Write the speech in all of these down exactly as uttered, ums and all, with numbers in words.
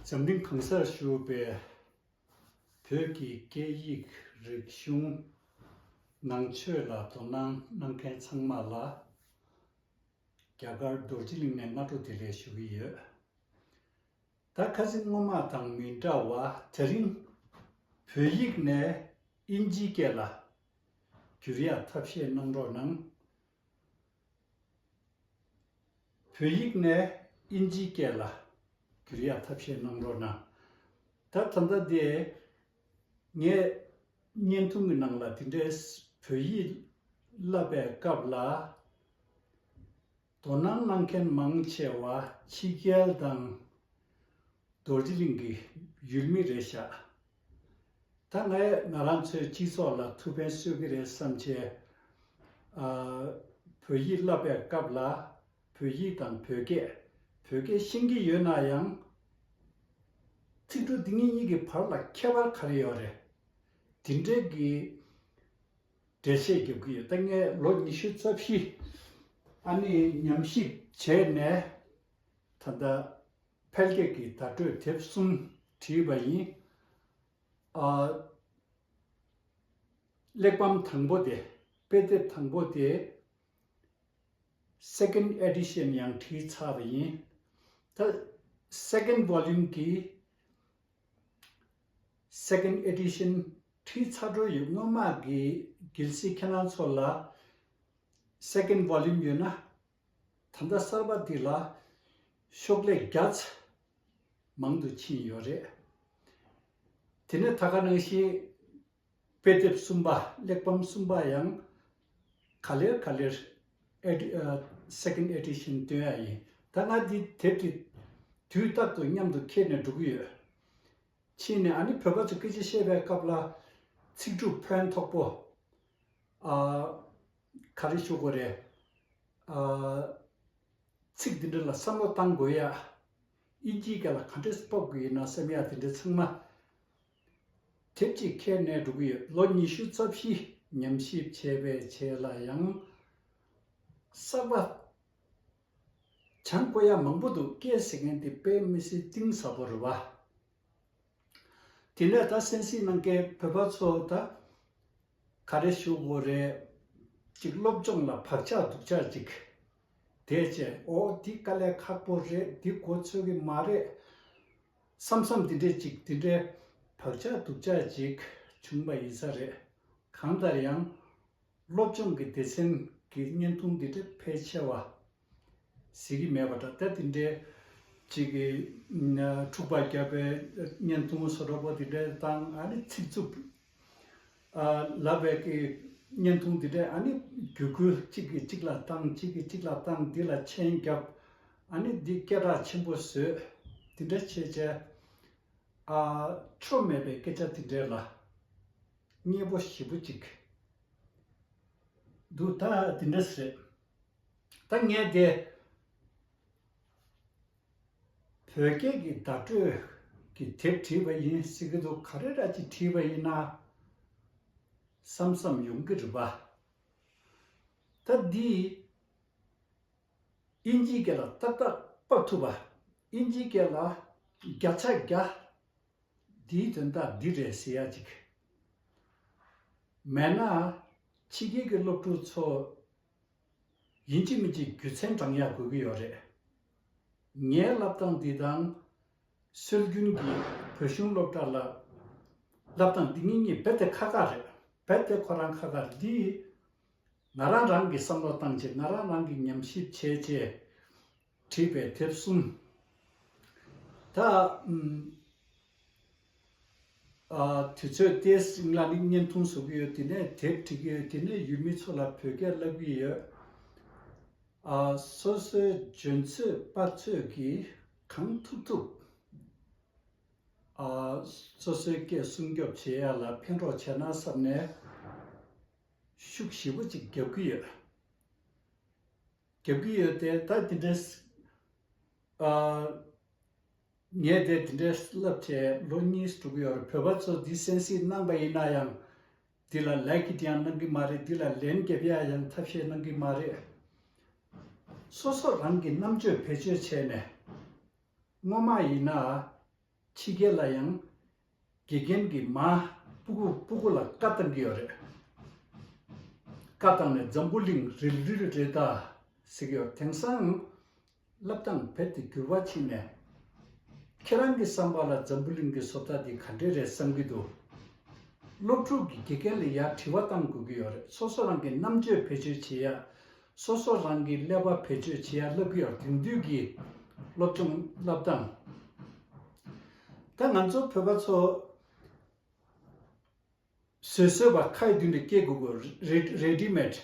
འཛམ་གླིང་གང་སར་བཞུགས་པའི་བོད་ཀྱི་སྐད་ཡིག་རིག་གཞུང་ནང་ཆོས་ལ་དོ་སྣང་གནང་མཁན་ཚང་མ་ལ་རྒྱ་གར་རྡོ་རྗེ་གླིང་ནས་སྔ་དྲོ་བདེ་ལེགས་ཞུ་གི་ཡོད། ད་ཁ་སང་སྔོན་མ་དང་མི་འདྲ་བ་དེ་རིང་བོད་ཡིག་ནས་དབྱིན་ཇིའི་སྐད་ལ་བསྒྱུར་ཡག་ཐབས་ཤེས་གནང་རོགས་གནང་། བོད་ཡིག་ནས་དབྱིན་ཇིའི་སྐད་ལ་བསྒྱུར་ཡག་ཐབས་ཤེས་གནང་རོགས་གནང་། ད་ད་ལྟ་དེ་ངས་བརྙན་ཐུང་གི་ནང་ལ་དེ་འདྲའི་བོད་ཡིག་བསླབ་པའི་སྐབས་ལ་དོ་སྣང་གནང་མཁན་མང་ཆེ་བ་ཕྱི་རྒྱལ་དང་རྡོ་རྗེ་གླིང་གི་ཡུལ་མི་རེད་ཤག་ད་ངས་ང་རང་ཚོའི་སྤྱི་ཚོགས་ལ་ཐུགས་ཕན་གསོས་ཀྱི་རེད་བསམ་བྱས། ཨ། བོད་ཡིག་བསླབ་པའི་སྐབས་ལ་བོད་ཡིག་དང་བོད་སྐད། བོད་སྐད་ཤེས་ཀྱི་ཡོད་ན་ཡང་ཚིག་འབྲུ་འདི་གཉིས་གཉིས་ཀྱི་བར་ལ་ཁྱད་པར་ག་རེ་ཡོད་རེད། དེ་འདྲའི་གི་འགྲེལ་བཤད་རྒྱབ་ཀྱི་ཡོད། ད་ངས་ལོ་ཉི་ཤུ་རྩ་བཞི་ཨ་ནི་ཉམས་ཞིབ་བྱས་ནས་ད་ལྟ་ཕལ་སྐད་ཀྱི་བརྡ་སྤྲོད་དེབ་གསུམ་བྲིས་པ་ཡིན། ཨ། གླེགས་བམ་དང་པོ་དེ། དཔེ་དེབ་དང་པོ་དེ་second edition ཡང་བྲིས་ཚར་བ་ཡིན། ད་second volume གི་second edition བྲིས་ཚར་འགྲོ་ཡོད། སྔོན་མ་གི་གལ་སྲིད་ཁྱེད་རང་ཚོ་ལ་second volume ཡོད་ན། ད་ལྟ་གསར་པ་འདི་ལ་ཤོག་ལྷེ་བརྒྱ་ཚ་མང་དུ་ཕྱིན་ཡོད་རེད། དེ་ནས་ད་ག་ནང་བཞིན་དཔེ་དེབ་གསུམ་པ། གླེགས་བམ་གསུམ་པ་ཡང་ག་ལེར་ག་ལེར་ཨེ་ཌི་ཨ། second edition བཏོན་ཡ་ཡིན། ད་ང་འདི་དེབ་དེ་དུས་རྟག་ཏུ་མཉམ་དུ་འཁྱེར་ནས་འགྲོ་གི་ཡོད། ཕྱིན་ནས་ཨ་ནི་བོད་པ་ཚོ་སྐད་ཆ་བཤད་པའི་སྐབས་ལ་ཚིག་གྲུབ་ཕན་ཐོགས་པོ། ཨ། ག་རེ་ཞུ་དགོས་རེད། ཨ། ཚིག་འདི་འདྲ་ལ་བསམ་བློ་བཏང་དགོས་ཡ། དབྱིན་ཇིའི་སྐད་ལ་ག་འདྲས་ཕབ་དགོས་ཡིན་ན་བསམ་ཡ་དེ་འདྲ་ཚང་མ་དེབ་ཅིག་འཁྱེར་ནས་འགྲོ་གི་ཡོད། ལོ་ཉི་ཤུ་རྩ་བཞི་ཉམས་ཞིབ་བྱས་པའི་རྗེས་ལ་ཡང་གསར་པ་སྦྱང་དགོས་ཡ་མང་པོ་འདུག་སྐད་ཟེར་མཁན་དེ་དཔེ་མི་སྲིད་གཏིང་ཟབ་པོ་རེད་བ། དེ་ནས་ད་གསན་གཟིགས་གནང་མཁན་བོད་པ་ཚོ་ད་ག་རེ་ཞུ་དགོས་རེད། ཅིག་སློབ་སྦྱོང་ལ་བག་ཆགས་སྡུག་ཆགས་ཅིག་དེ་བྱས། ཨོ་འདི་དཀའ་ལས་ཁག་པོ་རེད། འདི་གོ་ཚོད་ཀྱི་མ་རེད་བསམ་བསམ་འདི་འདྲས་ཅིག་འདི་འདྲའི་བག་ཆགས་སྡུག་ཆགས་ཅིག་བྱུང་པ་ཡིན་ས་རེད། གང་ལྟར་ཡང་སློབ་སྦྱོང་གི་སྡེ་ཚན་གྱི་བརྙན་ཐུང་འདི་འདྲ་ཕལ་ཆེ་བ་གཟིགས་ཀྱི་མེད་པ་འདྲ། ད་འདི་འདྲའི་ཅིག་གི་འཁྲུག་པ་བརྒྱབ་པའི་བརྙན་ཐུང་བཟོ་འདྲ་པོ་འདི་འདྲ་དང་། ཨ་ནི་ཚིག་རྩུབ་ལབ་པའི་གི་བརྙན་ཐུང་འདི་འདྲ། ཨ་ནི་རྒྱུད་སྐུལ་གཅིག་གིས་གཅིག་ལ་བཏང་། གཅིག་གིས་གཅིག་ལ་བཏང་། འདི་ལ་མཆན་བརྒྱབ། ཨ་ནི་འདི་སྐད་གྲགས་ཆེན་པོ་བཟོས། འདི་འདྲ་བྱས་བྱས། ཨ། ཆོ་མེད་པའི་སྐད་ཆ་དེ་འདྲས་ལ་མཉེས་པོ་ཞེ་པོ་ཅིག་འདུག་ད་དེ་འདྲས་རེད། ད་ངས་དེ་བོད་སྐད་ཀྱི་བརྡ་སྤྲོད་ཀྱི་དེབ་བྲིས་པ་ཡིན་ཟེར་གྱི་འདུག་ག་རེ་འདྲ་ཅིག་བྲིས་པ་ཡིན་ན་བསམ་བསམ་ཡོང་གི་རེད་པ། ད་འདི་དབྱིན་ཇིའི་སྐད་ལ་ཏག་ཏག་ཕབ་ཐུབ་པ། དབྱིན་ཇིའི་སྐད་ལ་བརྒྱ་ཆ་བརྒྱ་འདིའི་དོན་དག་འདི་རེད་ཟེར་ཡ་ཅིག་མེད་ན། ཕྱི་རྒྱལ་གྱི་སློབ་ཕྲུག་ཚོ་ཡིན་གཅིག་མིན་གཅིག་རྒྱུ་མཚན་དྲང་ཡག་དགོས་ཀྱི་ཡོད་རེད། ངའི་བསླབ་སྟངས་འདི་དང་སྲོལ་རྒྱུན་གྱི་བོད་གཞུང་སློབ་གྲྭ་ལ་བསླབ་སྟངས་འདི་གཉིས་གཉིས་རྦད་དེ་ཁ་ཁ་རེད། རྦད་དེ་ཁོ་རང་ཁ་ཁ་རེད། འདི་ང་རང་རང་གིས་བསམ་བློ་བཏང་བྱས། ང་རང་རང་གིས་ཉམས་ཞིབ་བྱས་བྱས་བྲིས་པའི་དེབ་གསུམ། ད་ཨམ། ཨ། དུས་ཚོད་ཏོག་ཙམ་ལ་ནི་བརྙན་ཐུང་བཟོ་གི་ཡོད། དེ་ནས་དེབ་བྲིས་ཀྱི་ཡོད། དེ་ནས་ཡུལ་མི་ཚོ་ལ་བོད་སྐད་བསླབ་ཀྱི་ཡོད། ཨ། སོ་སོའི་འཇོན་ཚོད་དཔའ་ཚོད་ཀྱིས་གང་ཐུབ་ཐུབ། ཨ། སོ་སོའི་སྐད་སྲུང་སྐྱོབ་བྱེད་ཡ་ལ་ཕན་གྲོགས་བྱས་ན་བསམ་ནས་ཤུགས་ཞེ་པོ་ཅིག་རྒྱབ་ཀྱི་ཡོད། རྒྱབ་ཀྱི་ཡོད་དེ། ད་དེ་འདྲས། ཨ། ངས་དེ་དེ་འདྲས་བསླབ་བྱས་ལོ་གཉིས་འགྲོ་གི་ཡོད་རེད། བོད་པ་ཚོ་འདི་གསན་གཟིགས་གནང་པ་ཡིན་ན་ཡང་འདི་ལ་ལའིཀ་ཀྱང་གནང་གི་མ་རེད། འདི་ལ་ལན་རྒྱབ་ཡ་ཡང་ཐབས་ཤེས་གནང་གི་མ་རེད། སོ་སོ་རང་གི་རྣམ་དཔྱོད་བེད་སྤྱོད་བྱས་ནས། སྔོན་མ་ཡིན་ན་ ཕྱི་རྒྱལ་ལ་ཡང་དགེ་རྒན་གྱིས་མ་སྤུ་གུ་སྤུ་གུ་ལ་བཀའ་བཏང་གི་ཡོད་རེད། བཀའ་བཏང་ནས་འཛམ་བུ་གླིང་རིལ་རིལ་རེད་ད་ཟེར་གི་ཡོད། དེང་སང་སློབ་སྟངས་རྦད་དེ་འགྱུར་བ་ཕྱིན་ནས། ཁྱེད་རང་གི་བསམ་པ་ལ་འཛམ་བུ་གླིང་གི་བཟོ་ལྟ་འདི་ག་འདྲས་རེད་བསམ་གྱི་འདུག་སློབ་ཕྲུག་གིས་དགེ་རྒན་ལ་ཡར་དྲི་བ་བཏང་དགོས་ཀྱི་ཡོད་རེད། སོ་སོ་རང་གི་རྣམ་དཔྱོད་བེད་སྤྱོད་བྱེད་ཡ། སོ་སོ་རང་གི་ཀླད་པ་བེད་སྤྱོད་བྱེད་ཡ་སློབ་ཀྱི་ཡོད་རེད། དེང་དུས་ཀྱི་སློབ་སྦྱོང་སློབ་སྟངས། ད་ང་ཚོ་བོད་པ་ཚོ་བཟོས་བཟོས་པ་ཁ་ཡི་མདུན་དུ་སྐྱེལ་དགོས་ཀྱི་རེ་རེ་ཌི་མེད།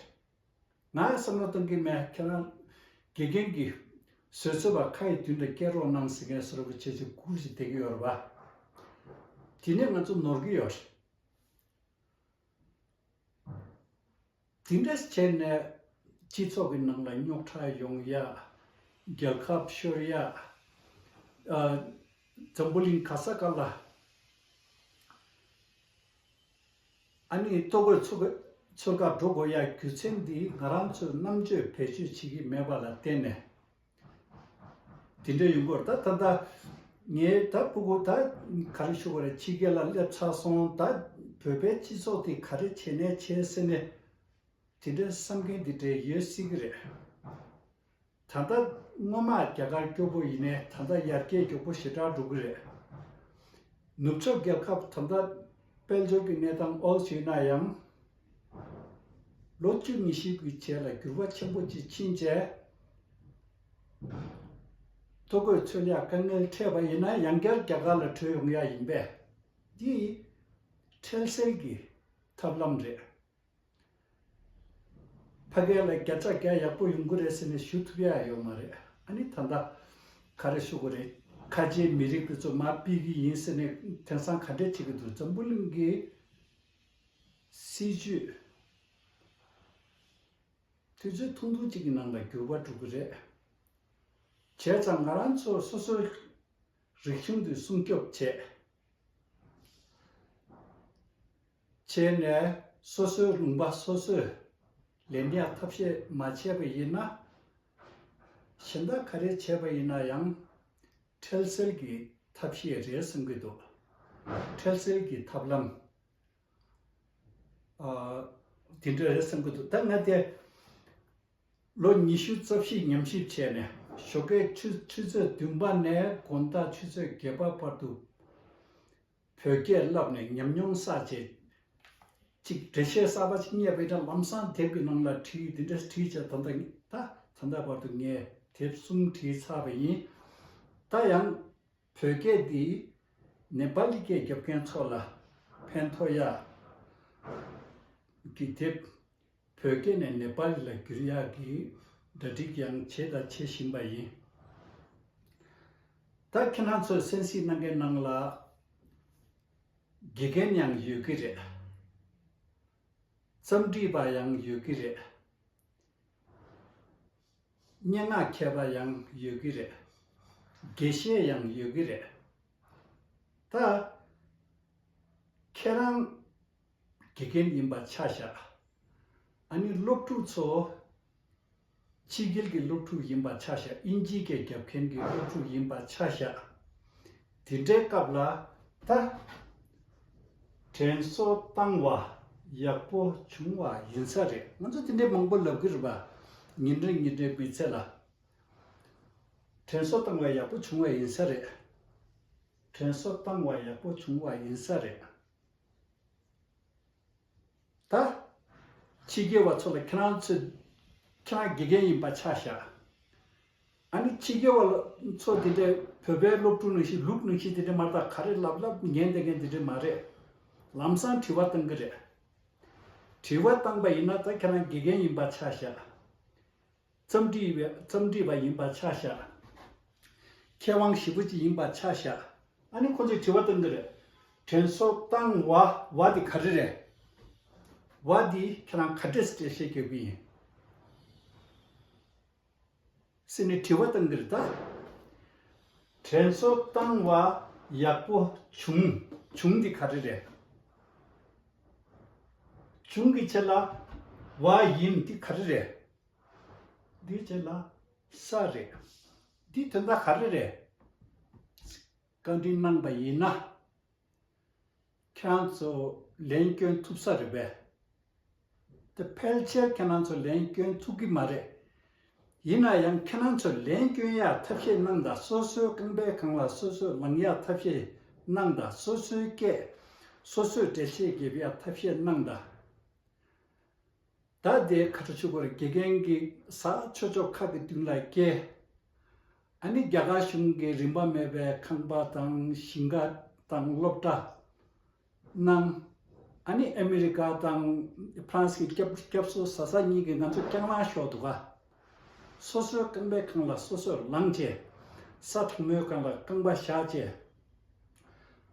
ང་བསམ་བློ་གཏོང་གི་མེད། ཁྱེད་རང་དགེ་རྒན་གྱིས་བཟོས་བཟོས་པ་ཁ་ཡི་མདུན་དུ་སྐྱེལ་རོགས་གནང་ཟེར་མཁན་བཟོ་འདྲ་པོ་བྱེད་ཆེད་སྒུག་བཞིན་བསྡད་ཀྱི་ཡོད་རེད་པ། དེ་ནས་ང་ཚོ་ནོར་གྱི་ཡོད་རེད། དེ་འདྲས་བྱས་ནས་སྤྱི་ཚོགས་ཀྱི་ནང་ལ་རྙོག་དྲ་ཡོང་ཡ། རྒྱལ་ཁབ་ཤོར་ཡ། ཨ། འཛམ་བུ་གླིང་ག་ས་ག་ལ་ཨ་ནི་ལྟོ་གོས་ཚོད་ཚོད་ཀ་འགྲོ་དགོས་ཡ་རྒྱུ་མཚན་འདི་ང་རང་ཚོས་རྣམ་དཔྱོད་བེད་སྤྱོད་བྱེད་ཀྱི་མེད་པ་ལ་བརྟེན་ནས། དེ་འདྲ་ཡོང་གི་ཡོད་རེད། ད་ད་ལྟ་ངས་ད་སྤུ་གུ་ད་ག་རེ་ཞུ་དགོས་རེད། ཕྱི་རྒྱལ་ལ་སླེབས་ཚར་སོང་། ད་བོད་པའི་སྤྱི་ཚོགས་དེ་ག་རེ་བྱས་ནས་བྱས་ཟེར་ནས་དེ་འདྲའི་བསམ་མཁན་དེ་འདྲ་ཡོད་སྲིད་ཀྱི་རེད། ད་ལྟ་སྔོན་མ་རྒྱ་གར་སྐྱོ་པོ་ཡིན་ནའི་ད་ལྟ་ཡར་རྒྱས་མགྱོགས་པོ་ཞེ་དྲག་འགྲོ་གི་རེད། ནུབ་ཕྱོགས་རྒྱལ་ཁབ་ད་ལྟ་དཔལ་འབྱོར་གྱི་གནས་སྟངས་འོག་ཡིན་ན་ཡང་། ལོ་བཅུ་ཉི་ཤུ་གི་རྗེས་ལ་འགྱུར་བ་ཆེན་པོ་ཅིག་ཕྱིན་རྗེས། ལྟོ་གོས་ཚོད་ཡ་དཀའ་ངལ་འཕྲད་པ་ཡིན་ན་ཡང་བསྐྱར་རྒྱ་གར་ལ་བྲོས་ཡོང་ཡ་ཡིན་པས། འདི་འཕྲལ་སེལ་གྱི་ཐབས་ལམ་རེད། ཕ་གི་ལ་བརྒྱ་ཆ་བརྒྱ་ཡག་པོ་ཡོང་གི་རེད་ཟེར་ནས་ཞུ་ཐུབ་ཡ་ཡོད་མ་རེད། ཨ་ནི་ད་ལྟ་ག་རེ་ཞུ་དགོས་རེད། ཁ་ཆེའི་མི་རིགས་དེ་ཚོ་མར་ཕུད་ཀྱི་ཡིན་ཟེར་ནས་དེང་སང་ག་འདྲས་བྱེད་ཀྱི་འདུག་འཛམ་བུ་གླིང་གི་སྲིད་ཇུས་དུས་ཚོད་ཐུང་ཐུང་གཅིག་གི་ནང་ལ་འགྱུར་བ་འགྲོ་གི་རེད། བྱས་ཙང་ང་རང་ཚོ་སོ་སོའི་རིག་གཞུང་དེ་སྲུང་སྐྱོབ་བྱས། བྱས་ནས་སོ་སོའི་ལུང་པ་སོ་སོས་ལེན་ཡག་ཐབས་ཤེས་མ་བྱས་པ་ཡིན་ན། གཞན་དག་ག་རེ་བྱས་པ་ཡིན་ན་ཡང་འཕྲལ་སེལ་གྱི་ཐབས་ཤེས་རེད་བསམ་གྱི་འདུག་འཕྲལ་སེལ་གྱི་ཐབས་ལམ། ཨ། དེ་འདྲ་རེད་བསམ་གྱི་འདུག་ད་ང་དེ་ལོ་ཉི་ཤུ་རྩ་བཞི་ཉམས་ཞིབ་བྱས་ནས་ཞོགས་ཀའི་ཆུ་ཆུ་ཚོད་བདུན་པ་ནས་དགོང་དག་ཆུ་ཚོད་བརྒྱད་པ་བར་དུ་བོད་སྐད་བསླབས་ནས་ཉམས་མྱོང་བསགས་བྱས། གཅིག་འགྲེལ་བཤད་གསར་པ་ཞིག་རྙེད་པ་ཡིན་ན་ལམ་སང་དེབ་ཀྱི་ནང་ལ་བྲིས། དེ་འདྲ་བྲིས་བྱས་ད་ལྟ་ད་ད་ལྟ་བར་དུ་ངས་དེབ་གསུམ་བྲིས་ཚར་བ་ཡིན། ད་ཡང་བོད་སྐད་འདི་ནེ་པ་ལི་སྐད་རྒྱབ་མཁན་ཚོ་ལ་ཕན་ཐོགས་ཡག་གི་དེབ། བོད་སྐད་ནས་ནེ་པ་ལི་ལ་བསྒྱུར་ཡག་གི་གྲ་སྒྲིག་ཡང་བྱས་དང་བྱེད་བཞིན་པ་ཡིན། ད་ཁྱེད་རང་ཚོས་གསན་གཟིགས་གནང་མཁན་ནང་ལ་དགེ་རྒན་ཡང་ཡོད་ཀྱི་རེད། རྩོམ་སྒྲིག་པ་ཡང་ཡོད་ཀྱི་རེད། སྙན་ངག་མཁས་པ་ཡང་ཡོད་ཀྱི་རེད། དགེ་བཤེས་ཡང་ཡོད་ཀྱི་རེད། ད་ཁྱེད་རང་དགེ་རྒན་ཡིན་པ་ཆ་བཞག་ཨ་ནི་སློབ་ཕྲུག་ཚོ་ཕྱི་རྒྱལ་གྱི་སློབ་ཕྲུག་ཡིན་པ་ཆ་བཞག་དབྱིན་ཇིའི་སྐད་རྒྱབ་མཁན་གྱི་སློབ་ཕྲུག་ཡིན་པ་ཆ་བཞག་དེ་འདྲའི་སྐབས་ལ་ད་དྲན་གསོ་བཏང་བ་ཡག་པོ་བྱུང་བ་ཡིན་ས་རེད། ང་ཚོ་དེ་འདྲའི་མང་པོ་ལབ་ཀྱི་རེད་པ། ཉིན་རེ་ཉིན་རེ་མི་ཚེ་ལ་དྲན་གསོ་བཏང་བ་ཡག་པོ་བྱུང་བ་ཡིན་ས་རེད། དྲན་གསོ་བཏང་བ་ཡག་པོ་བྱུང་བ་ཡིན་ས་རེད། ད་ཕྱི་རྒྱལ་བ་ཚོ་ལ་ཁྱེད་རང་ཚོས་ཁྱེད་རང་དགེ་རྒན་ཡིན་པ་ཆ་བཞག་ཨ་ནི་ཕྱི་རྒྱལ་བ་ཚོ་དེ་འདྲའི་བོད་པའི་སློབ་ཕྲུག་ནང་བཞིན་ལུག་ནང་བཞིན་དེ་འདྲ་མ་རེད། ད་ག་རེ་ལབ་ལབ་ཉན་བསྡད་མཁན་དེ་འདྲ་མ་རེད། ལམ་སང་དྲི་བ་བཏང་གི་རེད། དྲི་བ་བཏང་པ་ཡིན་ན་ད་ཁྱེད་རང་དགེ་རྒན་ཡིན་པ་ཆ་བཞག་རྩོམ་སྒྲིག་པའི་རྩོམ་སྒྲིག་པ་ཡིན་པ་ཆ་བཞག་མཁས་དབང་ཞེ་པོ་ཅིག་ཡིན་པ་ཆ་བཞག་ཨ་ནི་ཁོ་ཚོས་དྲི་བ་བཏང་གི་རེད། དྲན་གསོ་བཏང་བ་བ་འདི་ག་རེ་རེད། བ་འདི་ཁྱེད་རང་ག་འདྲས་འགྲེལ་བཤད་རྒྱག་གི་ཡིན་ཟེར་ནས་དྲི་བ་བཏང་གི་རེད་ད། དྲན་གསོ་བཏང་བ་ཡག་པོ་བྱུང་། བྱུང་འདི་ག་རེ་རེད། བྱུང་གི་ཆེད་ལ་བ་ཡིན་འདི་ག་རེ་རེད། འདིའི་རྗེས་ལ་ས་རེད། འདིའི་དོན་དག་ག་རེ་རེད། བཀའ་འདྲི་གནང་པ་ཡིན་ན། ཁྱེད་རང་ཚོ་ལན་སྐྱོན་ཐུབ་ས་རེད་པས། དེ་ཕལ་ཆེར་ཁྱེད་རང་ཚོ་ལན་སྐྱོན་ཐུབ་ཀྱི་མ་རེད། ཡིན་ན་ཡང་ཁྱེད་རང་ཚོ་ལན་སྐྱོན་ཡག་ཐབས་ཤེས་གནང་དང་། སོ་སོའི་རྐང་པའི་སྒང་ལ་སོ་སོས་ལངས་ཡག་ཐབས་ཤེས་གནང་དང་། སོ་སོའི་སྐད་སོ་སོས་འགྲེལ་བཤད་རྒྱབ་ཡག་ཐབས་ཤེས་གནང་དང་། ད་དེ་ཁ་ཁྲ་ཆུ་བོར་དགེ་རྒན་གྱིས་ས་ཆོས་ཕྱོགས་ཁག་གི་མདུན་ལ་བསྐྱལ། ཨ་ནི་རྒྱ་གར་གཞུང་གིས་རིན་པ་མེད་པའི་ཁང་པ་དང་ཞིང་ཁ་དང་སློབ་གྲྭ་གནང་། ཨ་ནི་ཨ་མི་རི་ཀ་དང་ཧྥ་རན་སི་གི་སྐྱབས་སྐྱབས་བཟོ་བཟའ་ས་གཉིས་ཀྱིས་ང་ཚོ་རྐྱང་རང་ཤོར་འདུག་ག། སོ་སོའི་རྐང་པའི་སྒང་ལ་སོ་སོས་ལངས་བྱས། ས་དྲང་མོའི་སྒང་ལ་རྐང་པ་བཞག་བྱས།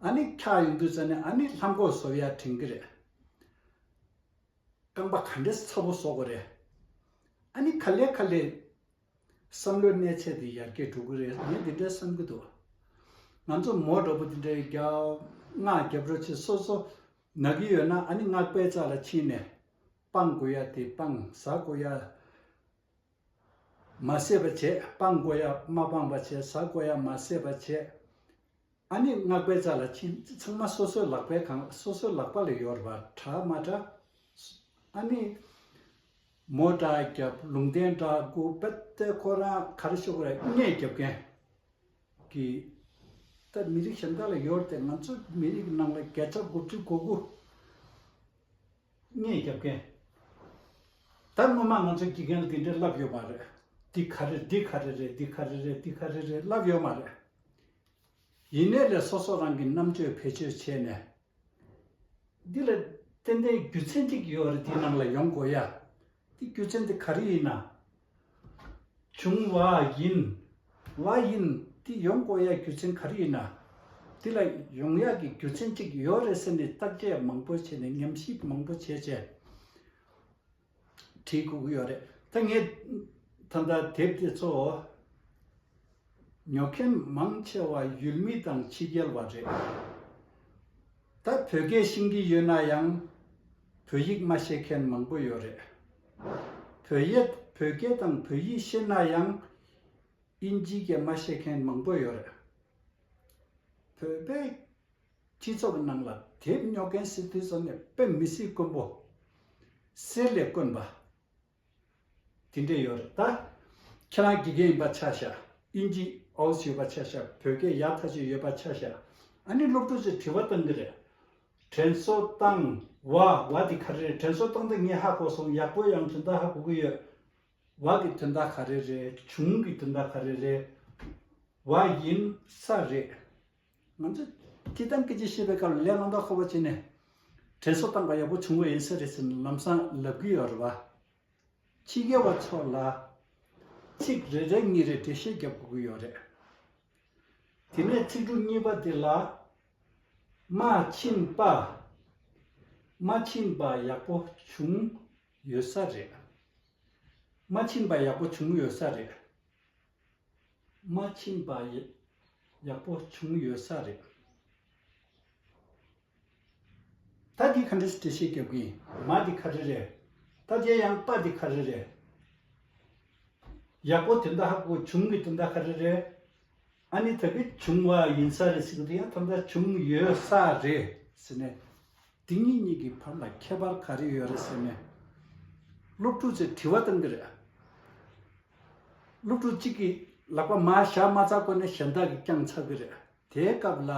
ཨ་ནི་འཁྱག་ཡོང་དུས་ཙ་ནས་ཨ་ནི་ལྷམ་གོག་བཟོ་ཡག་དྲན་གྱི་རེད། རྐང་པ་ག་འདྲས་ཚ་པོ་བཟོ་དགོས་རེད། ཨ་ནི་ག་ལེ་ག་ལེ་བསམ་བློའི་གནས་ཚད་དེ་ཡར་རྒྱས་འགྲོ་གི་རེད། ངས་འདི་འདྲས་བསམ་གྱི་འདུག། ང་ཚོ་མོ་འདྲ་པོ་འདི་འདྲའི་རྒྱབ་སྔགས་རྒྱབ་རོགས་བྱེད། སོ་སོ་ན་གི་ཡོད་ན་ཨ་ནི་སྔགས་པའི་རྩ་ལ་ཕྱིན་ནས་སྤང་དགོས་ཡ་དེ་སྤང་། ཟ་དགོས་ཡ་མ་བཟས་པ་བྱས། སྤང་དགོས་ཡ་མ་སྤངས་པ་བྱས། ཟ་དགོས་ཡ་མ་བཟས་པ་བྱས། ཨ་ནི་སྔགས་པའི་རྩ་ལ་ཕྱིན། ཚང་མ་སོ་སོའི་ལག་པའི་སྒང་། སོ་སོའི་ལག་པ་ལ་ཡོད་རེད་པ། དྲག་མ་དྲག། ཨ་ནི་མོ་འདྲ་རྒྱབ། ལུང་བསྟན་འདྲ་སྒུག། དཔེ་དེ་ཁོ་རང་ག་རེ་ཤོད་དགོས་རེད། སྔགས་རྒྱབ་མཁན་གྱི། ད་མི་རིགས་གཞན་དག་ལ་ཡོད་རེད་དེ། ང་ཚོ་མི་རིགས་ནང་ལ་བརྒྱ་ཆ་དགུ་བཅུ་གོ་དགུ་སྔགས་རྒྱབ་མཁན། ད་སྔོན་མ་ང་ཚོ་དགེ་རྒན་ལ་འདི་འདྲའི་བསླབས་ཡོད་མ་རེད། འདི་ག་རེ་འདི་ག་རེ་རེད། འདི་ག་རེ་རེད། འདི་ག་རེ་རེད་བསླབས་ཡོད་མ་རེད། ཡིན་ནའི་ལས་སོ་སོ་རང་གི་རྣམ་དཔྱོད་བེད་སྤྱོད་བྱས་ནས། འདི་ལ་ཏན་ཏན་རྒྱུ་མཚན་གཅིག་ཡོད་རེད། འདི་ནང་ལ་ཡོང་དགོས་ཡ། འདི་རྒྱུ་མཚན་འདི་ག་རེ་ཡིན་ན། བྱུང་བ་ཡིན། བ་ཡིན། འདི་ཡོང་དགོས་ཡ་རྒྱུ་མཚན་ག་རེ་ཡིན་ན། འདི་ལ་ཡོང་ཡ་གི་རྒྱུ་མཚན་གཅིག་ཡོད་རེད་ཟེར་ནས་བརྟག་དཔྱད་མང་པོ་བྱས་ནས། ཉམས་ཞིབ་མང་པོ་བྱས་བྱས། བྲིས་དགོས་ཀྱི་ཡོད་རེད། ད་ངས་ད་ལྟ་དེབ་དེ་ཚོ་ཉོ་མཁན་མང་ཆེ་བ་ཡུལ་མི་དང་ཕྱི་རྒྱལ་བ་རེད། ད་བོད་སྐད་ཤེས་ཀྱི་ཡོད་ན་ཡང་བོད་ཡིག་མ་ཤེས་མཁན་མང་པོ་ཡོད་རེད། བོད་ཡིག་བོད་སྐད་དང་བོད་ཡིག་ཤེས་ན་ཡང་དབྱིན་ཇིའི་སྐད་མ་ཤེས་མཁན་མང་པོ་ཡོད་རེད། བོད་པའི་སྤྱི་ཚོགས་ཀྱི་ནང་ལ་དེབ་ཉོ་མཁན་ཟེར་དུས་ཙམ་ནས་དཔེ་མི་སྲིད་དཀོན་པོ། གསེར་ལས་དཀོན་པ་དེ་འདྲས་ཡོད་རེད། ད་ཁྱེད་རང་དགེ་རྒན་ཡིན་པ་ཆ་བཞག། དབྱིན་ཇི་ཨའོ་ཡོད་པ་ཆ་བཞག། བོད་སྐད་ཡག་ཐག་ཆོད་ཡོད་པ་ཆ་བཞག། ཨ་ནི་སློབ་ཕྲུག་ཚོས་དྲི་བ་བཏང་གི་རེད། དྲན་གསོ་བཏང་བ། བ་འདི་ག་རེ་རེད། དྲན་གསོ་བཏང་སྟེ་ངས་ཧ་གོ་སོང་། ཡག་པོ་ཡང་དོན་དག་ཧ་གོ་གི་ཡོད། བ་གི་དོན་དག་ག་རེ་རེད། བྱུང་གི་དོན་དག་ག་རེ་རེད། བ་ཡིན་ས་རེད། ང་ཚོ་སྐྱིད་དང་སྐད་ཆ་བཤད་པའི་སྐབས་ལ་ལས་སློང་དང་ཁོ་པ་བྱས་ནས་དྲན་གསོ་བཏང་པ་ཡག་པོ་བྱུང་བ་ཡིན་ས་རེད་ཟེར་ནས་ལམ་སང་ལབ་གི་ཡོད་རེད་བ། ཕྱི་རྒྱལ་བ་ཚོ་ལ་ཚིག་རེ་རེ་གཉིས་རེ་འགྲེལ་བཤད་རྒྱབ་དགོས་ཀྱི་ཡོད་རེད། དེ་ནས་ཚིག་འབྲུ་གཉིས་པ་དེ་ལ་མ་ཕྱིན་པ། མ་ཕྱིན་པ་ཡག་པོ་བྱུང་ཡོད་ས་རེད། མ་ཕྱིན་པ་ཡག་པོ་བྱུང་ཡོད་ས་རེད། མ་ཕྱིན་པ་ཡག་པོ་བྱུང་ཡོད་ས་རེད། ད་འདི་ག་འདྲས་འགྲེལ་བཤད་རྒྱབ་ཀྱི་ཡིན། མ་འདི་ག་རེ་རེད། ད་དེ་ཡང་པ་འདི་ག་རེ་རེད། ཡག་པོ་དོན་དག་ཧ་གོ། བྱུང་གི་དོན་དག་ག་རེ་རེད། ཨ་ནི་ད་གི་བྱུང་བ་ཡིན་ས་རེད་ཟེར་གི་འདུག། ཡང་ད་ལྟ་བྱུང་ཡོད་ས་རེད་ཟེར་ནས། འདི་གཉིས་གཉིས་ཀྱི་བར་ལ་ཁྱད་པར་ག་རེ་ཡོད་རེད་ཟེར་ནས་སློབ་ཕྲུག་ཚོས་དྲི་བ་བཏང་གི་རེད། སློབ་ཕྲུག་གཅིག་གིས་ལག་པ་མར་བཞག་མ་ཚར་གོང་ནས་གཞན་དག་གིས་བརྐྱངས་ཚར་གི་རེད། དེའི་སྐབས་ལ་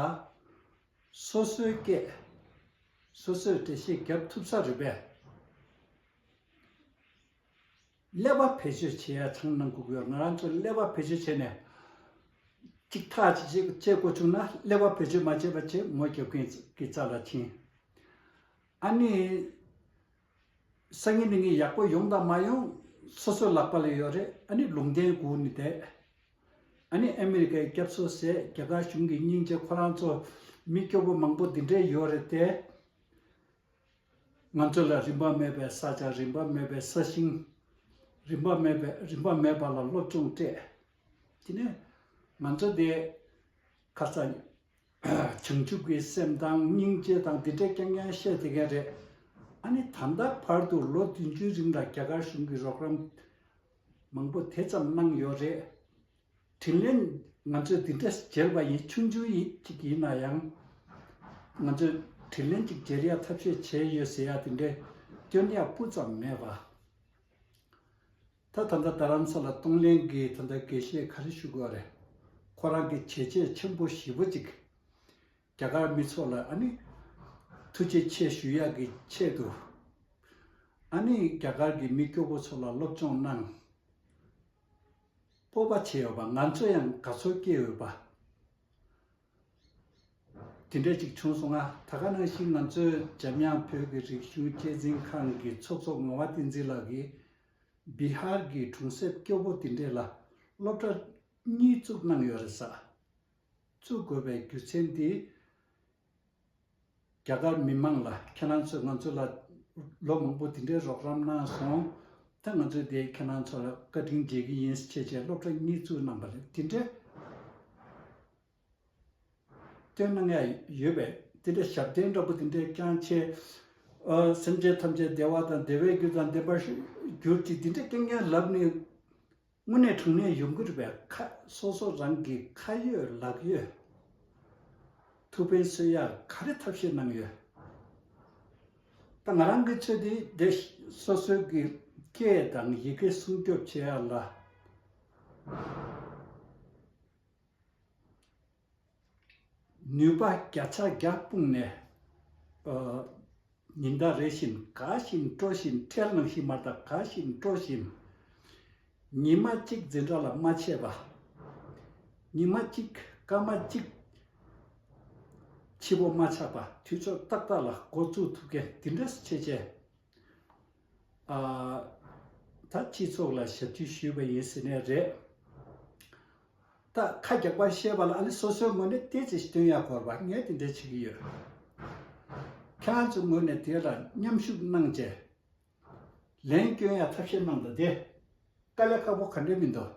སོ་སོའི་སྐད་སོ་སོས་འགྲེལ་བཤད་རྒྱབ་ཐུབ་ས་རེད་པས། ཀླད་པ་བེད་སྤྱོད་བྱེད་ཡ་ཚང་གནང་དགོས་ཀྱི་ཡོད། ང་རང་ཚོ་ཀླད་པ་བེད་སྤྱོད་བྱས་ནས་གཅིག་ཐག་གཅིག་བྱེད་དགོས་བྱུང་ན། ཀླད་པ་བེད་སྤྱོད་མ་བྱས་པ་བྱས་ངོ་རྒྱབ་མཁན་གྱི་རྩ་ལ་ཕྱིན། ཨ་ནི། སང་ཉིན་གནངས་ཉིན་ཡག་པོ་ཡོང་དང་མ་ཡོང་སོ་སོའི་ལག་པ་ལ་ཡོད་རེད། ཨ་ནི་ལུང་བསྟན་སྒུག་ནས་བསྡད། ཨ་ནི་ཨ་མི་རི་ཀའི་སྐྱབས་བཟོ་བྱས། རྒྱ་གར་གཞུང་གི་སྙིང་རྗེ། ཁོ་རང་ཚོ་མི་སྐྱོ་པོ་མང་པོ་འདི་འདྲས་ཡོད་རེད་དེ། ང་ཚོ་ལ་རིན་པ་མེད་པའི་ས་ཆ། རིན་པ་མེད་པའི་ས་ཞིང་། རིན་པ་མེད་པའི་རིན་པ་མེད་པ་ལ་སློབ་སྦྱོང་སྤྲད། དེ་ནས་ང་ཚོ་དེ་ཁ་སང་བྱང་ཆུབ་ཀྱི་སེམས་དང་སྙིང་རྗེ་དང་འདི་འདྲས་རྐྱང་རྐྱང་བཤད་བསྡད་མཁན་རེད། ཨ་ནི་ད་ལྟ་བར་དུ་ལོ་བདུན་ཅུའི་རིང་ལ་རྒྱ་གར་གཞུང་གིས་རོགས་རམ་མང་པོ་དེ་ཙམ་གནང་ཡོད་རེད། དྲིན་ལན་ ང་ཚོས་འདི་འདྲ་མཇལ་བ་ཡིན། ཆུང་ཆུང་ཡིན་གཅིག་ཡིན་ན་ཡང་། ང་ཚོས་དྲིན་ལན་གཅིག་འཇལ་ཡ་ཐབས་ཤེས་བྱས་ཡོད་ཟེར་ཡ་དེ་འདྲའི་སྟོན་ཡ་སྤུ་ཙམ་མེད་པ། ད་ད་ལྟ་རྡ་རམ་ས་ལ་གཏོང་ལེན་གྱི་ད་ལྟ་དགེ་བཤེས་ག་རེ་ཞུ་དགོས་རེད། ཁོ་རང་གི་བྱས་རྗེས་ཆེན་པོ་ཞེ་པོ་ཅིག་རྒྱ་གར་མི་ཚོ་ལ་ཨ་ནི་ཐུགས་རྗེ་ཆེ་ཞུ་ཡག་གི་ཆེད་དུ། ཨ་ནི་རྒྱ་གར་གྱི་མི་སྐྱོ་པོ་ཚོ་ལ་སློབ་སྦྱོང་གནང་། སྤོབས་པ་བྱས་ཡོད་པ། ང་ཚོ་ཡང་དགའ་ཚོར་སྐྱེས་ཡོད་པ། དེ་འདྲ་ཅིག་བྱུང་སོང་ང་། ད་ག་ནང་བཞིན་ང་ཚོའི་འཇམ་དབྱངས་བོད་ཀྱི་རིག་གཞུང་གཅེས་འཛིན་ཁང་གི་ཚོགས་གཙོ་ངག་དབང་བསྟན་འཛིན་ལགས་ཀྱིས་བི་ཧར་གྱི་གྲོང་གསེབ་སྐྱོ་པོ་དེ་འདྲ་ལ་སློབ་གྲྭ་གཉིས་བཙུགས་གནང་ཡོད་རེད་ས། བཙུགས་དགོས་པའི་རྒྱུ་མཚན་དེ། རྒྱ་གར་མི་མང་ལ་ཁྱེད་རང་ཚོས་ང་ཚོ་ལ་ལོ་མང་པོ་དེ་འདྲའི་རོགས་རམ་གནང་སོང་། ད་ང་ཚོས་དེ་ཁྱེད་རང་ཚོ་ལ་བཀའ་དྲིན་འཇལ་གྱི་ཡིན་ཞེས་བྱས་སློབ་གྲྭ་གཉིས་བཙུགས་གནང་པ་རེད། དེ་འདྲའི་སྟོན་གནང་ཡ་ཡོད་པས། དེ་འདྲ་ཞབས་བརྟན་འདྲ་པོ་དེ་འདྲའི་བསྐྱངས་བྱས། ཨ། སེམས་ཅན་ཐམས་ཅད་བདེ་བ་དང་བདེ་བའི་རྒྱུ་དང་ལྡན་པར་གྱུར་ཅིག་དེ་འདྲ་རྐྱང་རྐྱང་ལབ་ནས། དངོས་གནས་དྲང་གནས་ཡོང་གི་རེད་པས། ཁ་སོ་སོ་རང་གི་ཁ་ཡོད་ལག་ཡོད། ཐུགས་ཕན་གསོས་ཡག་ག་རེ་ཐབས་ཤེས་གནང་ཡོད། ད་ང་རང་གི་ཆེད་དུ་དེ་སོ་སོའི་གི་སྐད་དང་ཡི་གེ་སྲུང་སྐྱོབ་བྱེད་ཡག་ལ་ནུས་པ་བརྒྱ་ཆ་བརྒྱ་སྤུངས་ནས། ཨ། ཉིན་ལྟར་རེ་བཞིན་དགའ་བཞིན་སྤྲོ་བཞིན། འཕྲལ་ནང་བཞིན་མ་རེད་ད། དགའ་བཞིན་སྤྲོ་བཞིན། ཉི་མ་གཅིག་འཛིན་གྲྭ་ལ་མ་ཆད་པ། ཉི་མ་གཅིག་སྐར་མ་གཅིག་འཆི་འཕོ་མ་ཆགས་པ། དུས་ཚོད་ཏག་ཏག་ལ་འགོ་བཙུགས་ཐུབ་མཁན་དེ་འདྲ་བྱས་བྱས། ཨ། ད་སྤྱི་ཚོགས་ལ་ཞབས་ཕྱི་ཞུས་པ་ཡིན་ཟེར་ནའི་རེད། ད་ཁ་རྒྱག་པ་བཤད་པ་ལ་ཨ་ནི་སོ་སོའི་ངོས་ནས་ཏོག་ཙམ་སྟོན་ཡག་དགོས་པ། ངས་དེ་འདྲ་བྱེད་ཀྱི་ཡོད། ཁྱེད་རང་ཚོའི་ངོས་ནས་དེ་ལ་མཉམ་ཞུགས་གནང་བྱས། ལན་སྐྱོན་ཡག་ཐབས་ཤེས་གནང་དང་། དེ་དཀའ་ལས་ཁག་པོ་ག་འདྲ་མི་འདུག་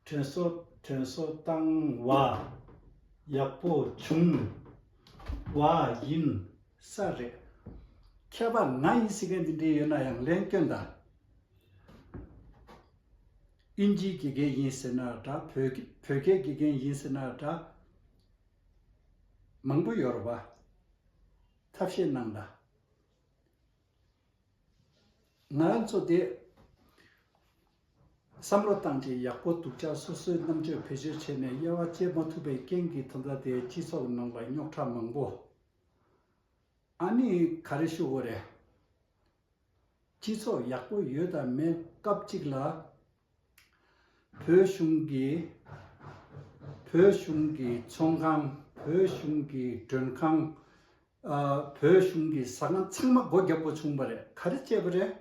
དྲན་གསོ་དྲན་གསོ་བཏང་བ། ཡག་པོ་བྱུང་བ་ཡིན་ས་རེད། མཁས་པ་ང་ཡིན་ཟེར་མཁན་འདི་འདྲ་ཡོད་ན་ཡང་ལན་སྐྱོན་དང་། ཨིན་ཇིའི་དགེ་རྒན་ཡིན་ཟེར་ན་འདྲ། བོད་བོད་སྐད་དགེ་རྒན་ཡིན་ཟེར་ན་འདྲ། མང་པོ་ཡོད་རེད་པ། ཐབས་ཤེས་གནང་དང་། ང་རང་ཚོ་དེ་བསམ་བློ་བཏང་བྱས་ཡག་པོ་སྡུག་ཅག་སོ་སོའི་རྣམ་དཔྱོད་བེད་སྤྱོད་བྱས་ནས་དབྱེ་བ་འབྱེད་མ་ཐུབ་པའི་རྐྱེན་གྱིས་ད་ལྟ་དེ་སྤྱི་ཚོགས་ནང་ལ་རྙོག་དྲ་མང་པོ། ཨ་ནི་ག་རེ་ཞུ་དགོས་རེད། སྤྱི་ཚོགས་ཡག་པོ་ཡོད་དང་མེད་སྐབས་གཅིག་ལ། བོད་གཞུང་གི་བོད་གཞུང་གི་ཚོང་ཁང་། བོད་གཞུང་གི་མགྲོན་ཁང་། ཨ། བོད་གཞུང་གི་ཟ་ཁང་ཚང་མ་སྒོ་རྒྱག་པོ་བྱུང་བ་རེད། ག་རེ་བྱས་པ་རེད།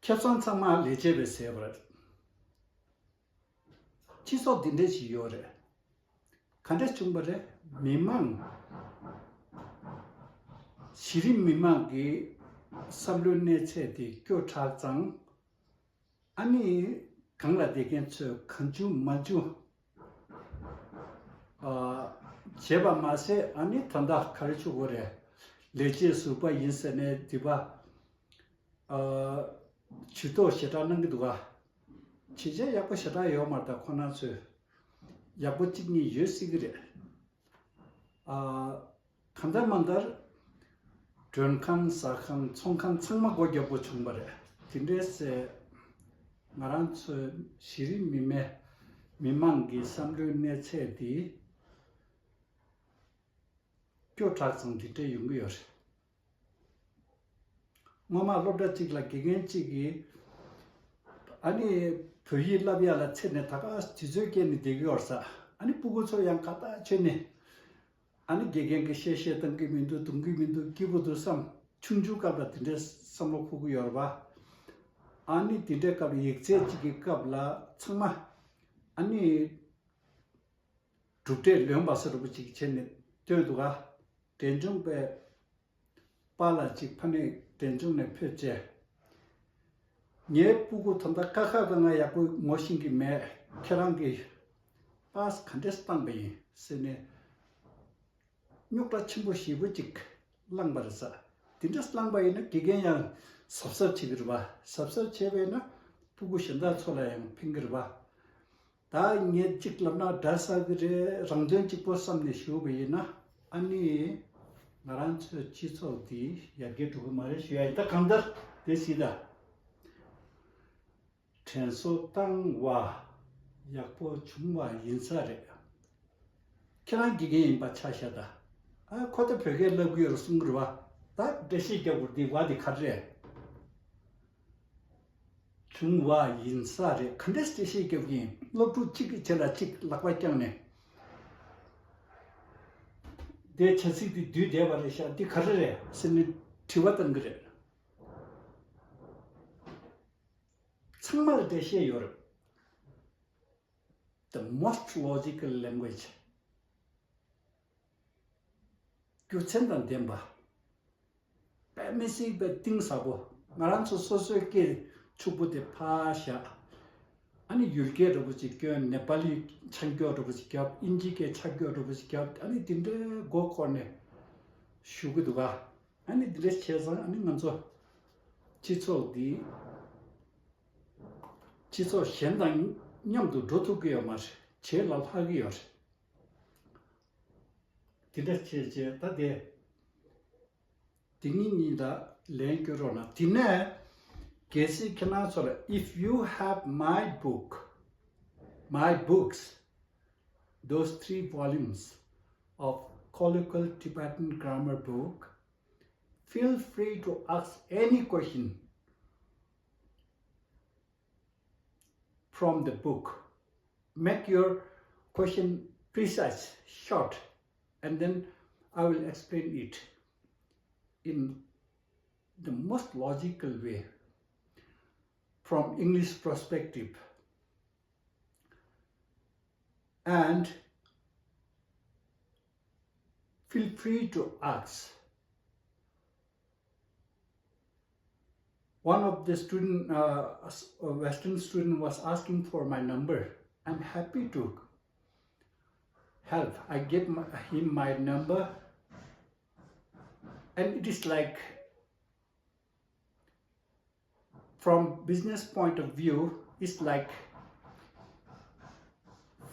ཁེ་བཟང་ཚང་མ་ལས་བྱེད་པས་ཟས་པ་རེད། སྤྱི་ཚོགས་འདི་འདྲ་ཞིག་ཡོད་རེད། ག་འདྲ་བྱུང་བ་རེད། མི་མང་། གཞི་རིམ་མི་མང་གི་བསམ་བློའི་གནས་ཚད་དེ་སྐྱོ་དྲགས་ཙང་། ཨ་ནི་གང་ལ་བསྡད་མཁན་ཚོས་གང་བྱུང་མང་བྱུང་། ཨ། བྱས་པ་མ་ཟད། ཨ་ནི་ད་ལྟ་ག་རེ་བྱེད་དགོས་རེད། ལས་བྱེད་ཟུར་པ་ཡིན་ཟེར་ནས་འདི་པ། ཨ། ཇུས་གཏོགས་ཞེ་དྲག་གནང་གི་འདུག་ག་བྱས་རྗེས་ཡག་པོ་ཞེ་དྲག་ཡོད་མ་རེད། ད་ཁོ་རང་ཚོས་ཡག་པོ་གཅིག་གཉིས་ཡོད་སྲིད་ཀྱི་རེད། ཨ། གང་ལྟར་མ་ལྟར་མགྲོན་ཁང་། ཟ་ཁང་། ཚོང་ཁང་ཚང་མ་སྒོ་རྒྱག་པོ་བྱུང་བ་རེད། དེ་འདྲས་སེ་ང་རང་ཚོའི་གཞི་རིམ་མི་མེ་མི་མང་གི་བསམ་བློའི་གནས་ཚད་དེ་སྐྱོ་དྲགས་ཙང་དེ་འདྲས་ཡོང་གི་ཡོད་རེད། སྔོན་མ་སློབ་གྲྭ་གཅིག་ལ་དགེ་རྒན་གཅིག་གིས་ཨ་ནི་བོད་ཡིག་བསླབ་ཡ་ལ་འཚེར་ནས་ད་ག་དུས་ཚོད་སྐྱེལ་ནས་བསྡད་ཀྱི་ཡོད་རེད་ས། ཨ་ནི་སྤུ་གུ་ཚོ་ཡང་དགའ་ཐག་ཆོད་ནས། ཨ་ནི་དགེ་རྒན་གྱིས་བཤད་བཤད་བཏང་གི་མི་འདུག་རྡུང་གི་མི་འདུག་སྐྱིད་པོ་འདུག་བསམ། ཆུང་ཆུང་སྐབས་ལ་དེ་འདྲའི་བསམ་བློ་འཁོར་གྱི་ཡོད་རེད་པ། ཨ་ནི་དེ་འདྲའི་སྐབས་ལ་ཡིག་ཚད་གཅིག་གི་སྐབས་ལ་ཚང་མ་ཨ་ནི་གྲུབ་འབྲས་ལོན་པ་ཟེར་བ་ཅིག་བྱས་ནས་སྟོན་འདུག་ག་འབྲས་ལྗོངས་པའི་པཱ་ལགས་ཅིག་ཕ་ནས་འབྲས་ལྗོངས་ནས་ཕེབས་བྱས། ངའི་སྤུ་གུ་ད་ལྟ་ཀ་ཁ་ག་ང་ཡག་པོ་ངོ་ཤེས་ཀྱི་མེད། ཁྱེད་རང་གིས་པཱས་ག་འདྲས་བཏང་པ་ཡིན་ཟེར་ནས་རྙོག་དྲ་ཆེན་པོ་ཞེ་པོ་ཅིག་བསླངས་པ་རེད་ས། དེ་འདྲས་བསླངས་པ་ཡིན་ན་དགེ་རྒན་ཡང་གཟབ་གཟབ་བྱེད་ཀྱི་རེད་པ། གཟབ་གཟབ་བྱས་པས་ན་ སྤུ་གུ་གཞན་དག་ཚོ་ལ་ཡང་ཕན་གྱི་རེད་པ། ད་ངས་གཅིག་ལབ་ན་འདྲ་ས་གི་རེད། རང་དོན་གཅིག་པོ་བསམ་ནས་ཞུས་པ་ཡིན་ན། ཨ་ནི་ང་རང་ཚོའི་སྤྱི་ཚོགས་འདི་ཡར་རྒྱས་འགྲོ་གི་མ་རེད་ཞུ་ཡ་ཡིན། ད་གང་ལྟར་དེ་སྲིད་ད། དྲན་གསོ་བཏང་བ་ཡག་པོ་བྱུང་བ་ཡིན་ས་རེད། ཁྱེད་རང་དགེ་རྒན་ཡིན་པ་ཆ་བཞག་ད། ཨ་ཁོ་ད་བོད་སྐད་ལབ་གི་ཡོད་རེད་གསུང་གི་རེད་པ། ད་འགྲེལ་བཤད་རྒྱག་དགོས་འདི་བ་འདི་ག་རེ་རེད། བྱུང་བ་ཡིན་ས་རེད། ག་འདྲས་འགྲེལ་བཤད་རྒྱབ་ཀྱི་ཡིན། སློབ་ཕྲུག་གཅིག་གིས་བྱེད་ལ་གཅིག་ལག་པ་བརྐྱངས་ནས། དེ་བྱ་ཚིག་འདི་བསྡུས་བསྡད་པ་རེད་ཤག་འདི་ག་རེ་རེད་ཟེར་ནས་དྲི་བ་བཏང་གི་རེད། ཚང་མ་ལ་འགྲེལ་བཤད་ཡོད་རེད། The most logical language. རྒྱུ་མཚན་དང་ལྡན་པ། དཔེ་མི་སྲིད་པའི་གཏིང་ཟབ་པོ། ང་རང་ཚོ་སོ་སོའི་སྐད་ཕྱུག་པོ་དེ་ཕར་བཞག་ཨ་ནི་ཡུལ་སྐད་འདྲ་པོ་ཅིག་སྐྱོན། ནེ་པ་ལི་ཆ་འཇོག་འདྲ་པོ་ཅིག་བརྒྱབ། ཨིན་ཇི་སྐད་ཆ་འཇོག་འདྲ་པོ་ཅིག་བརྒྱབ། ཨ་ནི་དེ་འདྲའི་མགོ་འཁོར་ནས་ཞུ་གི་འདུག་ག་ཨ་ནི་དེ་འདྲ་བྱས་ཙང་ཨ་ནི་ང་ཚོ་སྤྱི་ཚོགས་འདི་སྤྱི་ཚོགས་གཞན་དང་མཉམ་དུ་འགྲོ་ཐུབ་ཀྱི་ཡོད་མ་རེད། བྱེད་ལ་ལྷག་གི་ཡོད་རེད། དེ་འདྲ་བྱས་བྱས་ད་དེ། དེ་གཉིས་གཉིས་ལ་ལན་སྐྱོན་རོགས་གནང་། དེ་ནས་གལ་སྲིད་ཁྱེད་རང་ཚོ་ལ། If you have my book, my books, those three volumes of Colloquial Tibetan Grammar book, feel free to ask any question from the book. Make your question precise, short, and then I will explain it in the most logical way from English perspective. And feel free to ask. One of the student, uh, a Western student was asking for my number. I'm happy to help. I gave my, him my number. And it is like, from business point of view, it's like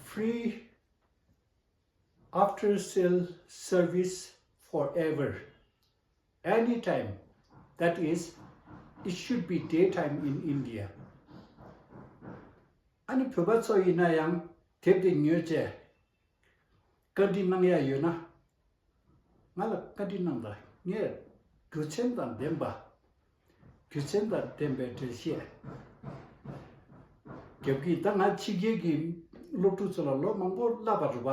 free after sale service forever. Anytime. That is, it should be daytime in India. ཨ་ནི་བོད་པ་ཚོ་ཡིན་ན་ཡང་དེབ་དེ་ཉོས་བྱས་བཀའ་འདྲི་གནང་ཡ་ཡོད་ན། ང་ལ་བཀའ་འདྲི་གནང་དང་། ངས་རྒྱུ་མཚན་དང་ལྡན་པ། རྒྱུ་མཚན་དང་ལྡན་པའི་འགྲེལ་བཤད་རྒྱབ་ཀྱི། ད་ང་ཕྱི་རྒྱལ་གྱི་སློབ་ཕྲུག་ཚོ་ལ་ལོ་མང་པོ་བསླབས་པ་རེད་པ།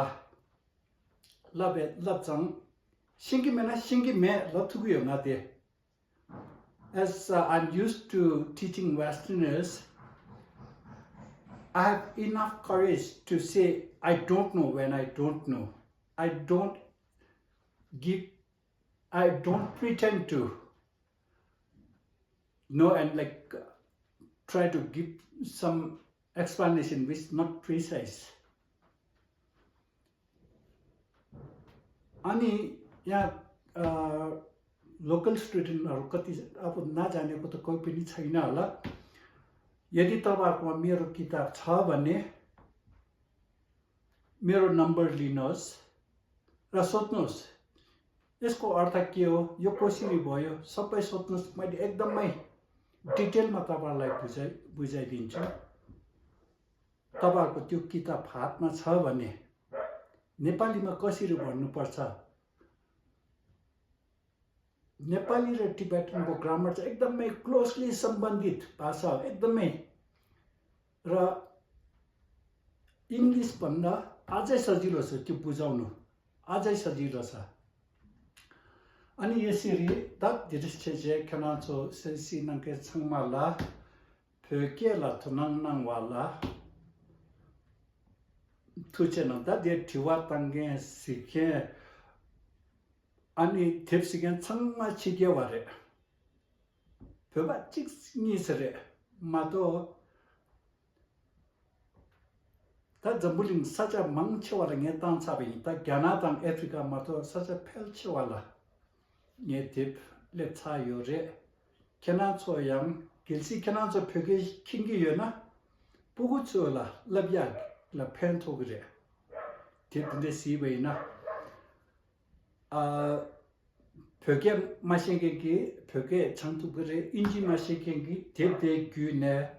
བསླབས་པའི་བསླབས་ཙང་། ཤེས་ཀྱི་མེད་ན་ཤེས་ཀྱི་མེད་ལབ་ཐུབ་ཀྱི་ཡོད་ང་དེ། As uh, I'm used to teaching Westerners, I have enough courage to say I don't know when I don't know. I don't give, I don't pretend to know and, like, try to give some explanation which is not precise. ཨ་ནི་ཡང་ཨ་local student ཨ་རུ་ཀ་ཏི་ཨ་པོ་ན་ཅ་ནེ་ཀོ་ཏོ་ཀོ་པི་ནི་ཚ་ཡིན་ན་ལ། यदि तपाईँहरूकोमा मेरो किताब छ भने मेरो नम्बर लिनुहोस् र सोध्नुहोस्, यसको अर्थ के हो, यो कसरी भयो, सबै सोध्नुहोस्। मैले एकदमै डिटेलमा तपाईँहरूलाई बुझाइ बुझाइदिन्छु। तपाईँहरूको त्यो किताब हातमा छ भने नेपालीमा कसरी भन्नुपर्छ? नेपाली र टिबेटनको ग्रामर चाहिँ एकदमै क्लोजली सम्बन्धित भाषा हो, एकदमै। र इङ्ग्लिसभन्दा अझै सजिलो छ त्यो बुझाउनु, अझै सजिलो छ। अनि यसरी ད दृश्य चाहिँ ཁྱེད་རང་ཚོ་སེམས་ཤིག་གནང་མཁན་ཚང་མ་ལ་བོད་སྐད་ལ་དོ་སྣང་གནང་བ་ལ་ཐུགས་རྗེ་གནང་། ད་དེ་དྲི་བ་བཏང་མཁན་གཟིགས་མཁན། ཨ་ནི་དེབ་གཟིགས་མཁན་ཚང་མ་ཕྱི་རྒྱལ་བ་རེད། བོད་པ་གཅིག་གཉིས་ཙམ་རེད་མ་གཏོགས། ད་འཛམ་བུ་གླིང་ས་ཆ་མང་ཆེ་བ་ལ་ངས་བཏང་ཚར་བ་ཡིན། ད་རྒྱ་ནག་དང་ཨེ་ཧྥི་རི་ཀ་མ་གཏོགས་ས་ཆ་ཕལ་ཆེ་བ་ལ་ངས་དེབ་སླེབས་ཚར་ཡོད་རེད། ཁྱེད་རང་ཚོ་ཡང་ གལ་སྲིད་ཁྱེད་རང་ཚོ་བོད་སྐད་མཁྱེན་གྱི་ཡོད་ན། སྤུ་གུ་ཚོ་ལ་བསླབ་ཡག་ལ་ཕན་ཐོགས་ཀྱི་རེད། དེབ་དེ་འདྲ་གཟིགས་པ་ཡིན་ན། ཨ། བོད་སྐད་མ་ཤེས་མཁན་གྱིས་བོད་སྐད་སྦྱང་ཐུབ་ཀྱི་རེད། དབྱིན་ཇི་མ་ཤེས་མཁན་གྱིས་དེབ་དེ་བརྒྱུད་ནས་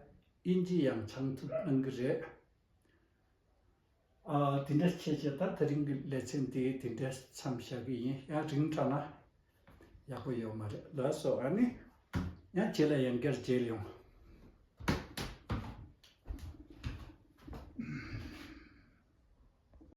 དབྱིན་ཇི་ཡང་སྦྱང་ཐུབ་གནང་གི་རེད། ཨ། དེ་འདྲ་བྱས་བྱས་ད་དེ་རིང་གི་ལེ་ཚན་དེ་དེ་འདྲ་མཚམས་བཞག་གི་ཡིན། ཡང་རིང་དྲགས་ན་ཡག་པོ་ཡོད་མ་རེད། ལགས་སོ། ཨ་ནི་ཡང་རྗེས་ལ་ཡང་བསྐྱར་མཇལ་ཡོང་།